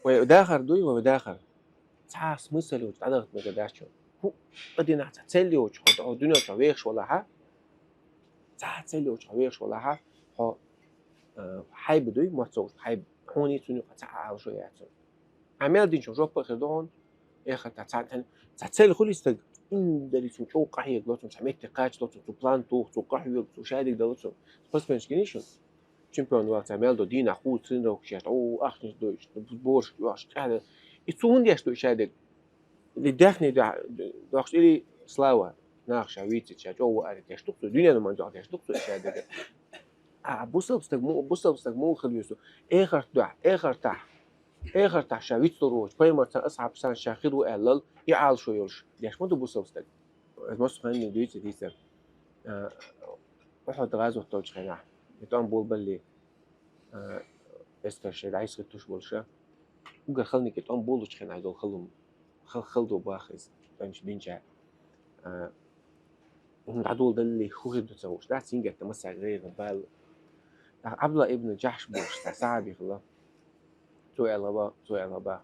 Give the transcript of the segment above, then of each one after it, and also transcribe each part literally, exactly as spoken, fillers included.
Вай дахар дуй, вай дахар. Цхьа смысл йоцу дӀадахта мегар дац хьуна. ХӀуъа динахь цхьа цель йоцу хьо, хьо дуьнен чохь вехаш валахьа, цхьа цель йоцу хьо вехаш валахьа, хьо, э, хьайба дуй, мотт ца вуш хьайба, хьуний цунна юкъа цхьа а Ӏалашо яц хьуна. Ӏамал динчун жоп а хир ду хьуна, эхартахь цхьа, цхьа, цхьа цель хуьлий стаг, м, дали цунна чӀогӀа къахьега ло цунна, цхьа метте кхача ло цунна, цу план туху, цу къахьоьгу, цу шадерг дало цунна. Спортсменаш гиний шуна? Чемпион валлалц мел до, дийнахь хӀума тренировкаш еш, о, ахчанаш дойуш, боршаш доьхуш, къаьхьа. И цу хӀунда еш ду и шадерг? Или даьхни дохуш, или слава, наха ша вийцича, чӀогӀа ву аьлла деш ду-кх цо, дуьненан ман дуьхьа деш ду-кх цо и шадерг. А бусалба стаг му-, бусалба стаг муха хила веза? Эхарт дуьхьа, эхартахь, эхартахь ша вицлур воцу, пайхамарца, асхьабашца ша хир ву аьллал, и Ӏалашо йолуш деш ма ду бусалба стаг. Иза массо а хенахь дуьйцу дийцар. А, Ухьуд гӀазот долчу хенахь, и тӀом болабалле, а, эскарш дӀасхьа туш болуша, уггар халниг и тӀом болучу хенахь долу халлум, хал-, хала ду баха иза, тӀемаш бинча. А, хӀунда дӀадоладалле хӀун хир ду ца хууш, дац, цуьнгатта массаьрга гӀайгӀа, бала. ТӀаккха Ӏабдулла ибн Джахьш бохуш цхьа сахьаби хилла. Цо аьлла ба, цо аьлла ба.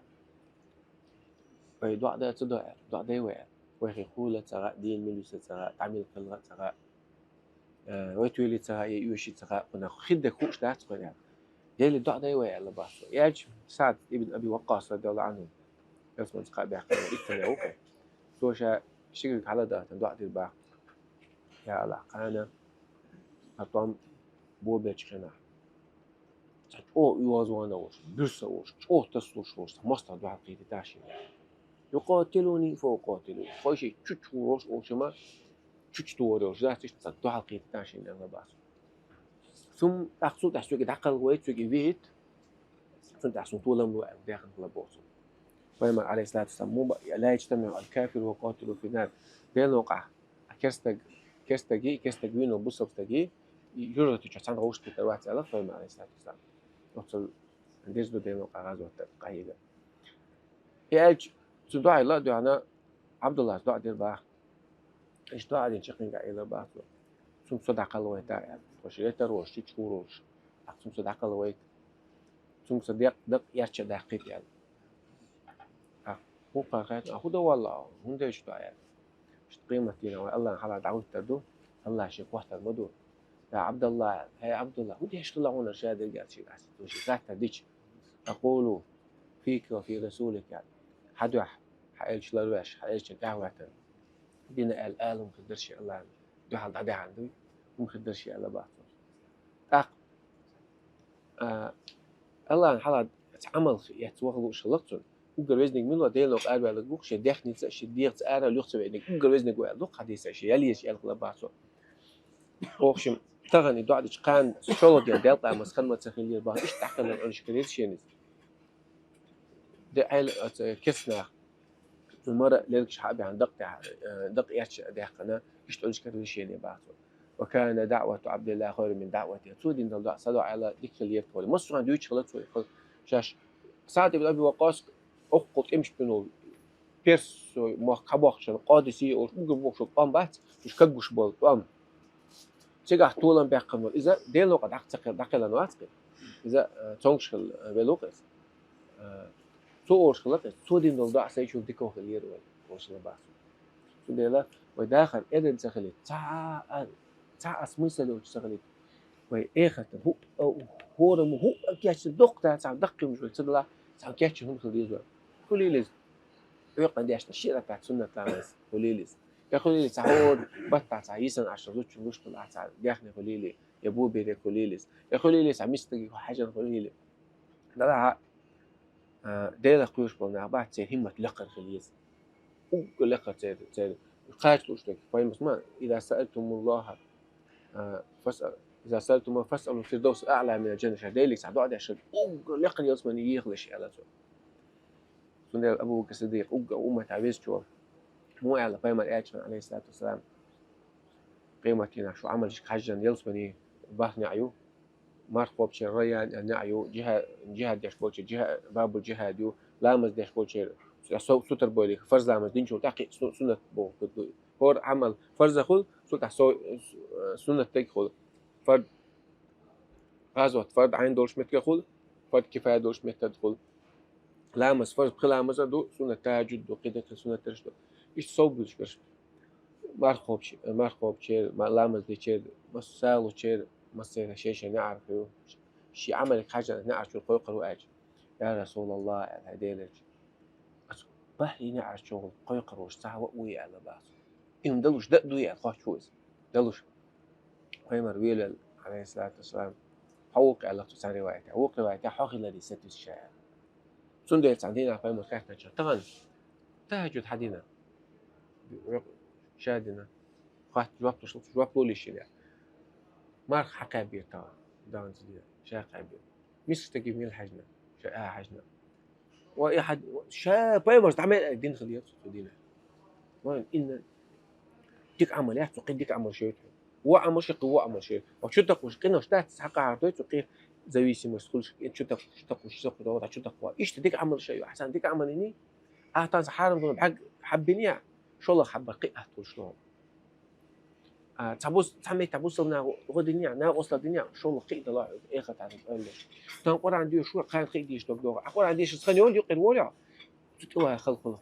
Вай доӀа дан ца до аьлла, доӀа дай вай аьлла. Вайхи хула ца гӀа, дийна мила виса ца гӀа, дӀа мила кхелла ца гӀа. Э, вай туьйли ца гӀа, я оьший ца гӀа, кхунах хидда хууш дац кхуьнах. Дели доӀа дай вай аьлла бац. Яьлча СаӀд ибн Аби Ваккъас, радияллаху Ӏанху, ялсманца кхаъ баьккхина иттанна ву кху. Цо ша шигарг хьала дахтана доӀа дира баха. Я Аллах, кхана, хьан тӀом бобелчу хенахь. Цхьа чӀогӀа оьгӀазвахна волуш, буьрса волуш, чӀогӀа тасалуш волуш, цхьа мостагӀа дуьхьал кхийтийтахьа шена. Юкъотилуни фа укъотилу. Хой шен чучу гӀур волуш, олуш ма, чучу тухур йолуш дац, иштта цхьа дуьхьал кхийтийтахьа шена аьлла бац. Цунна тӀаккха цунна тӀехь соьга дӀакхалха вай, соьга вихӀита, цунна тӀехь суна толам ло аьлла, дехна хила боху цунна. Пайхамар, алейхиссалату вассалам, муха баьхкина: «Ла яжтамиӀу аль-кафиру валь-муъмину фи нар». Делан воккхахь, а керстаг, керстаги, керстаг вийна бусалба стаги, южаргӀатича цхьаьна гӀовшт хир вац аьлла Пайхамар, алейхиссалату вассалам. Оццул деза ду Делан воккхахь гӀазот дан къахьега. И аьлча, цу дуьхьал а дуьхьана Ӏабдуллас доӀа дира баха. Иштта доӀа дина чаккхенга Ӏела баха цо. Цунга со дӀакхалхавайта аьлла. Тхо ши летар волуш, чу чу гӀур волуш. Ахьа цунга со дӀакхалхавайта. Цунга со декъ-, дакъа эрча даккхийта аьлла. Ахьа хӀун кхархайтна, ахьа хӀун дан валла, хӀун дайчу ду аьлла. Иштта къематдийнахь вай Аллахьан хьалха дӀахӀуьттур ду, Аллахь шен кхоттур ма ду. Я Ӏабдалла, хӀей Ӏабдалла, хӀун деш хилла хьуна шадерг аьлла шега, аса цо шен хаттар дича. Акъулу фика ва фи расулика. Хьан дуьхьа, хьан элча ларвеш, хьан элча тӀаьхьа ваьттина. Дина аьлла ала хӀума хир дара шен Аллахьан дуьхьал дӀадаьхьна дуй, хӀума хир дара шен аьлла бац цо. ТӀаккха, а, Аллахьан хьалха цхьа Ӏамал эцна ваха лууш хилла цунна. Уггар везниг мила ву, Делан воккха арабаьлларг ву-кх, шен дехница, шен дегӀаца ара луьйха ца веаниг, уггар везниг ву аьлла ду-кх хьадисехь, шен ял езачу аьлла хилла бац цо. Вокхуьнга тахана и доӀа дича кхана шолгӀа ден делкъа маса хан ма ца хиллера бац, иштта тӀаьххьара Ӏуьллуш хир яра шена иза. Де Ӏела оцу керста наха. Цу мара лергаш хьа а баьхьна, дакъа тӀехь, э, дакъа эрча а даьккхина, иштта Ӏуьллуш хир яра шена баха цо. «Ва кана даъвату Ӏабдиллахи хайран мин даъвати». Цо дина долу доӀа, сан доӀа аьлла, дика хила еза тхуна. Массо а дуьйцуш хилла цо, шаьш СаӀд ибн Аби Ваккъас, оккхул тӀемаш бина волу, персой мохк хьабоккхуш, Къадисий олуш, уггар бохуш волу тӀом бац, уьш каггуш болу тӀом. Цигахь толам баьккхина волу. Иза Делан воккха дӀа-, ца кхел-, дӀакхелхина вац-кх. Иза, э, цомгуш хилла, э, велла ву-кх иза. Э, цо олуш хилла-кх иза. Цо дина долу доӀа сайчул дика хила еза вай, олуш хилла бац. Цундела вай дахар эдам ца хилийта, цхьа а, цхьа а смысл йолчу ца хилийта. Вай эхартан хӀуъа, хӀора ма хӀуъа кечдина доккха цхьа даккхий хӀумаш вай ца далахь, цхьа кечдина хӀума хила деза вай. Хуьлийла иза. Оькъан дешна ши ракаӀат суннат ламаз хуьлийла иза. Я хуьлийла цхьа хӀора баттахь цхьа йисина Ӏаш зудчун луш долу ахь цхьа дехне хуьлийла, я боберг хуьлийла иза. Я хуьлийла цхьа мисканиг хьаьжна хуьлийла. Делахь а, а, Делах кхоьруш болу нах бац, церан хӀиммат лекхар хила еза. Уггар лекхар церан, церан кхача лууш дерг. Пайхамарс ма: «Иза саъалтумуллаха, а, фас-, иза саъалтумуллаха фасъалул фирдавсал аъла минал джанна». Ша Деле цхьа доӀа деш хилча, уггар лекхар ялсамани ехалаш аьлла цо. Цундела Абу Бакр Сиддикъ уггар умматан везачо муха аьлла, Пайхамар аьллачу хенахь, алейхиссалату вассалам: «Къематдийнахь шун Ӏамалшка хьаьжжина ялсамани бархӀ неӀ ю». Марха кхобучеран Райян неӀ ю, джиха-, джихад деш болчеран джиха-, бабул джихад ю, ламаз деш болчеран со-, сутара бойла, фарз ламаз динчул тӀаьхьа кхин су-, суннат бохург хир ду. ХӀора Ӏамал фарз а хуьлу, цул тӀаьхьа со-, су-, суннат дерг а хуьлу. Фард, гӀазот фард Ӏайн долуш меттиг а хуьлу, фард кифая долуш меттиг а хуьлу. Ламаз фарз, пхи ламаз а ду, суннат тахӀажжуд ду, кхидӀа суннаташ ду. Иштта совбуьйлуш берш. Марха кхобуш-, марха кхобучер, ма-, ламаз дечер, масса лучер, массера шен-шен неӀархо ю. Ший Ӏамалга хьежжа неӀарчура кхойкхур ву аьлча. Я РасулаллахӀ, аьлла, хьай Делерча. Ас бахьи неӀарчугӀал кхойкхур волуш цхьа а ваъ вуй аьлла бац. И хӀума далуш да а дуй аьлла, хоттуш ву иза. Далуш. Пайхамар велавелла, Ӏалайхиссалату вассалам, хьо вукху аьлла цу цхьана риваятехь. Вукху риваятехь хьо хиларе сатуьйсуш ша аьлла. Цундела цхьана дийнахь пайхамар хаьттинчара тахана тахӀажжуд хьан дина? Ша дина. Хатта жоп луш, жоп лолийша дина. Марха хьан кхаьбира тахана? Даханчу дийнахь ша кхаьбира. Миска стаге мила хьаьжна? Ша а хьаьжна. Ва и хьад-, ша пайхамарца дӀа мел дина хила еза цу дийнахь. Ва инна дика Ӏамал яц, цу кхин дика Ӏамал шоьту. Вон Ӏамал ши, кхин вон Ӏамал ши. Ва чу такхуш, къинош дац, хьакъахьар дой цу кхин зависимость хуьлуш, чу такхуш, чу такхуш, чу такхуш, чу такхуш. Иштта дика Ӏамал ши ю. Хьасан дика Ӏамал йиний, ахьа тӀанца хьарам долу бӀаьрг хьаббиний, шолгӀа хьаббар кхин атта хуьлуш ло. А, цхьа бус-, цхьа меттехь бусалба наха гӀо динехь, накъостал динехь, шолгӀа кхин а далахь, эхартахь дан къоьллуш. Тхан Къуръан доьшуш вара, кхайна кхин а дийш дог догӀу. А Къуръан дешаш хан йолу юкъера волехь, цу тӀе ваха халкъ хуьлу.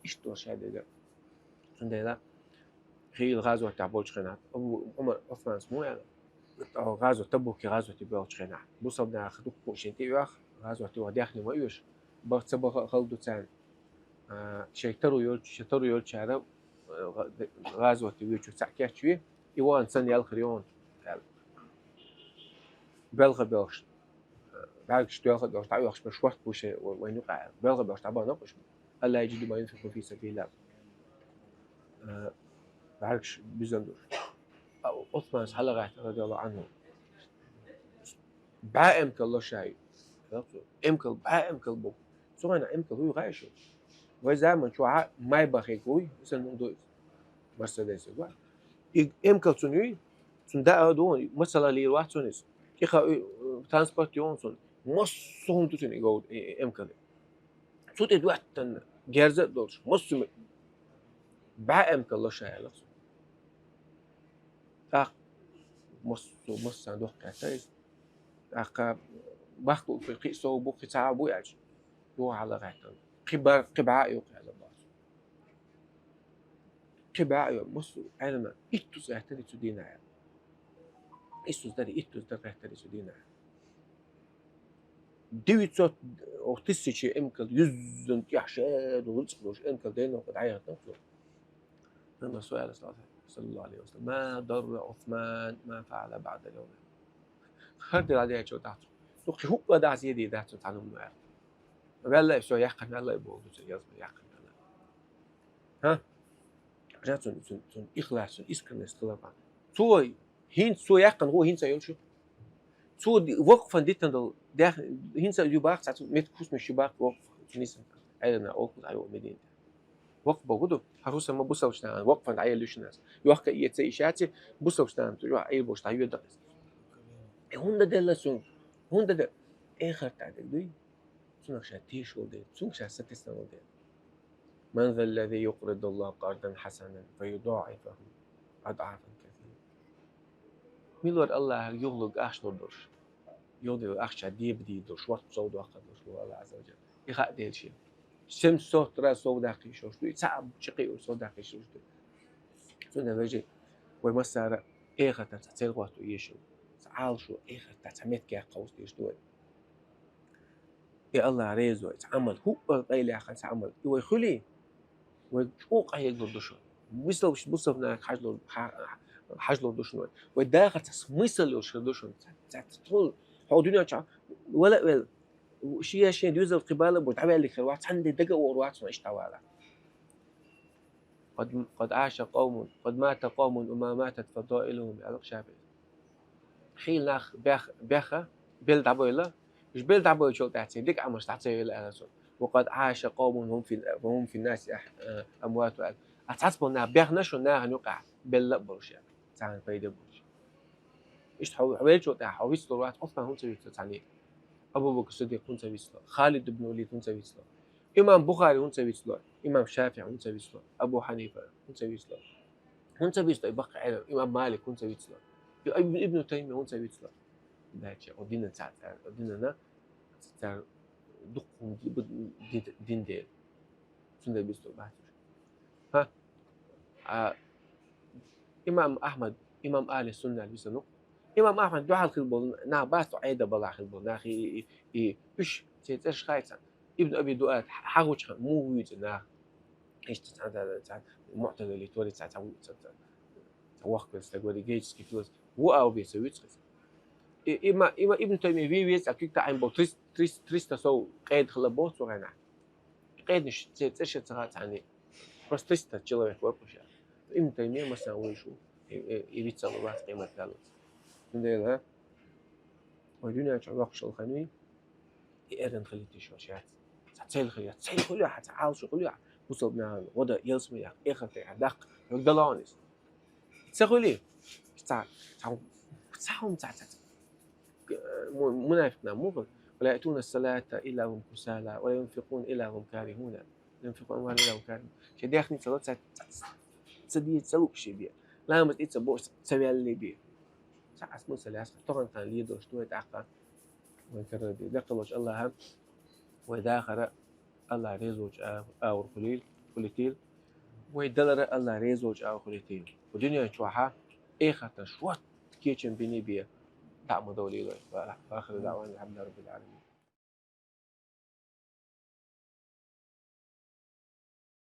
Иштта долу шадерг. Цундела хийла гӀазотехь болчу хенахь, Абу Ӏумар Ӏусманас муха аьлла? ГӀазот, Табуки гӀазоте боьлхучу хенахь. Бусалба наха дуккха а шен тӀе а оьху, гӀазоте ваха даьхни ма оьшу. Баха ца баха а хала ду царна. А, шайн таро йолчу, шайн таро йолчара, а, гӀа-, гӀазоте воьдучух цхьаъ кечве, и вон санна ял хир йогӀу, аьлла. Белха белхаш, а, бӀаьргаш доьлха а доьлхуш, дӀаоьхуш берш шорта бу шайн вай-, вайна юкъахь, аьлла. Белха белхаш дӀабахана уьш. Алла яджиду ма юнфикъу фи сабилилла. А, бӀаьргаш бизан долуш. А, Ӏусманас хьалагӀаьттира, радияллаху Ӏанху. БӀе эмкал ло шайн. Эмкал, бӀе эмкал бу. Цу хенахь эмкал вуй хаьий шуна? Вай заман чохь Майбах хиг вуй, сан ду иза. Мерседес хиг вац. И эмкал цунна юй, цунна даа а ду, масала лийр вац цунна иза. ТӀекха, э, транспорт ю цунна. Массо а хӀума ду цунна и гов-, и, и эмкал. Цу тӀе доьттина герза а долуш, массо а ме-, бӀе эмкал ло шайн, аьлла цо. ТӀаккха массо-, массарна доккха кхетта иза. ТӀаккха бахка луъу кхин а сов бу, кхин цхьа а бу аьлча, юха хьалагӀаьттина. Кхин бар-, кхин бӀе а ю кхин, аьлла боху. Кхин бӀе а ю, массо а Ӏеламнаха иттуза гӀаьттира цу дийнахь, аьлла. Иттуза дарий, иттуза дар гӀаьттира цу дийнахь. Девятьсот, о, тысяча эмкал, юьззина тӀехь шадолу рицкъ долуш эмкал дайна кху дӀаяхьийтина цо. Пайхамар со аьлла, саллаллаху алейхи ва саллям: «Ма дарра Усман ма фаъала баъда ал-явм». ХӀара де дӀадаьлча дахьа цо. Дукха хӀуъа дахьа зеде дац цо цхьана хӀума аьлла. Ваьлла а, всё, яьккхина ваьлла а боху, цо язма яьккхина ваьлла. ХӀа? Жа цун, цун, цун ихлас, цун искренность хилар бан. Цо хӀинца цо яьккхина гӀо хӀинца йолуш ю. Цо ди-, вакъфан дитина долу, дехна, хӀинца ю баккха, цхьа цу мет хӀусамаш ю баккха вакъф, цу нисана. Ӏеламнаха олу, хӀума дӀайо Мединате. Вакъф боху ду, хӀара хӀусам ма бусалбачу нахана, вакъфан дӀаелла ю шуна аса. Йохка а эца йиш яц, бусалбачу нахана, цу юьхь Ӏийр болуш дӀайоьду иза. Э, хӀунда делла цунга? ХӀунда де-, эхартахь дерг дуй? Цунах ша тешаш волу дела, цунах ша сатесна волу дела. «Ман заллази юкъридуллаха къардан хьасанан фа юдаӀифаху адӀафан касира». Мила вара Аллахьага юхалург ахча лур долуш? Юхалург ахча дебадийр долуш, ворхӀ сов доккхур долуш, боху Аллахь Азза ва Джалла. И хаьа дела шена. Семьсот раз сов даккхийш йолуш ду, и цхьаъ чаккхе йолуш сов даккхийш йолуш ду. Цундела, вежарий, вай массара а эхартахь цхьа церан гӀотто езаш ю. Цхьа Ӏалашо, эхартахь цхьа меттиг кховса дезаш ду вай. И Аллахь реза вай, цхьа Ӏамал, хӀуъа къайлаяьккхина цхьа Ӏамал. И вай хуьлий, вай чӀогӀа къахьегалур ду шуна. Мисал, бусалба нахага хьажалур, хьа-, хьажалур ду шуна вай. Вай дахар цхьа смысл йолуш хир ду шуна. Цхьа, цхьа тхуна, хьо дуьнен чохь вала а велла, шен, шен доьзал кхин бала а бу, дӀаваьллиг хир вац, цхьанна де дага а вогӀур вац шуна иштта дӀавала. «Къад, къад Ӏаша къавмун, къад мата къавмун ва ма матат фадаилухум», аьлла ШафиӀис. Хьийла нах бех-, беха, белла дӀабевлла, уьш белла дӀабевллачул тӀаьхьа церан дика Ӏамалш дӀа ца йойла, аьлла цо. «Ва къад Ӏаша къавмун хӀум фи, ва хӀум фи ннаси ах-, а, амвату», аьлла. А цхьацца болу нах бехна шуна нахана юкъахь, белла а болуш, аьлла, царна пайда а болуш. Иштта хьо, хьо веллачул тӀаьхьа хьо вицлур вац, Ӏусман хӀунда ца вицло цхьаьний? Абу Бакр Сиддикъ хӀунда ца вицло? Халид ибн Валид хӀунда ца вицло? Имам Бухари хӀунда ца вицло? Имам ШафиӀи хӀунда ца вицло? Абу Хьанифа хӀунда ца вицло? ХӀунда ца вицло и баккхий Ӏелам? Имам Малик хӀунда ца вицло? Иб-, Ибн Таймия хӀунда ца вицло? Дальше, о динан ца-, ца-, о динана цара Дукха хӀума ди-, бу-, ди-, дин дела. Цундела бицбала бац уж. ХӀа? А, имам Ахьмад, имам Ахьли Сунна аьлла висанукъ. Имам Ахьмад дуьхьал хила болу нах бац, Ӏеда балахь хила болу нах, и, и, и, и, уьш церан цӀераш хаьа царна. Ибн Аби Дуад хьагӀучу хана муха вуьйцу нах? Иштта цхьа, цхьа, цхьа муӀтазили тори цхьа, цхьа, цхьа, цхьа, цхьа воккха стаг вара, греческий философ. Ву а бен ца вуьйцу хеза. И, има, има Ибн Таймия ве веза, а куьг таӀийна болу трис-, трис-, триста сов къеда хила боху цу хенахь. Къеданаш церан цӀераш ца хаьа цхьанне. Просто триста человек вара кху ша. Ибн Таймия масана вуьйш ву. И, и, и вицалла вац къемат даллалц. Цундела, вай дуьнен чохь воккхуш хила хан вий? И эрна хилийта йиш йолуш яц. Цхьа цель хила яц. Цель хуьлу хьан, цхьа Ӏалашо хуьлу хьан. Бусалба нахана гӀо дан, ялсамане яккха, эхарте хьан даккха. Хьоьга дала хьуна иза. Ца хуьлий? Цхьа, цхьа, цхьа хӀума ца, ца, ца. Му-, мунафикъ нах муха хуьлу? «ولا يأتون الصلاة إلا وهم كسالى ولا ينفقون إلا وهم كارهون. ينفقون أموالهم إلا وهم كارهون». Шен дехний ца ло, ца, ца, ца дийца ца лууш бен. Ламаз и ца бо, ца ваьллий бен. Цхьа а смысл яц, тахана тхан ледош ду вай тӀаккха. Вайн карара бен. Лекха волчу Аллахьа вай дахар Аллахь реза волчу а-, агӀор хуьлийла, хуьлийтийла. Вай далар Аллахь реза волчу агӀор хуьлийтийла. Вай дуьнен чохь а, эхартан шорта кечам бина бен. ДӀа а ма довлийла вай. Ва ахиру даӀвана алхьамдулиллахӀи раббил Ӏаламин.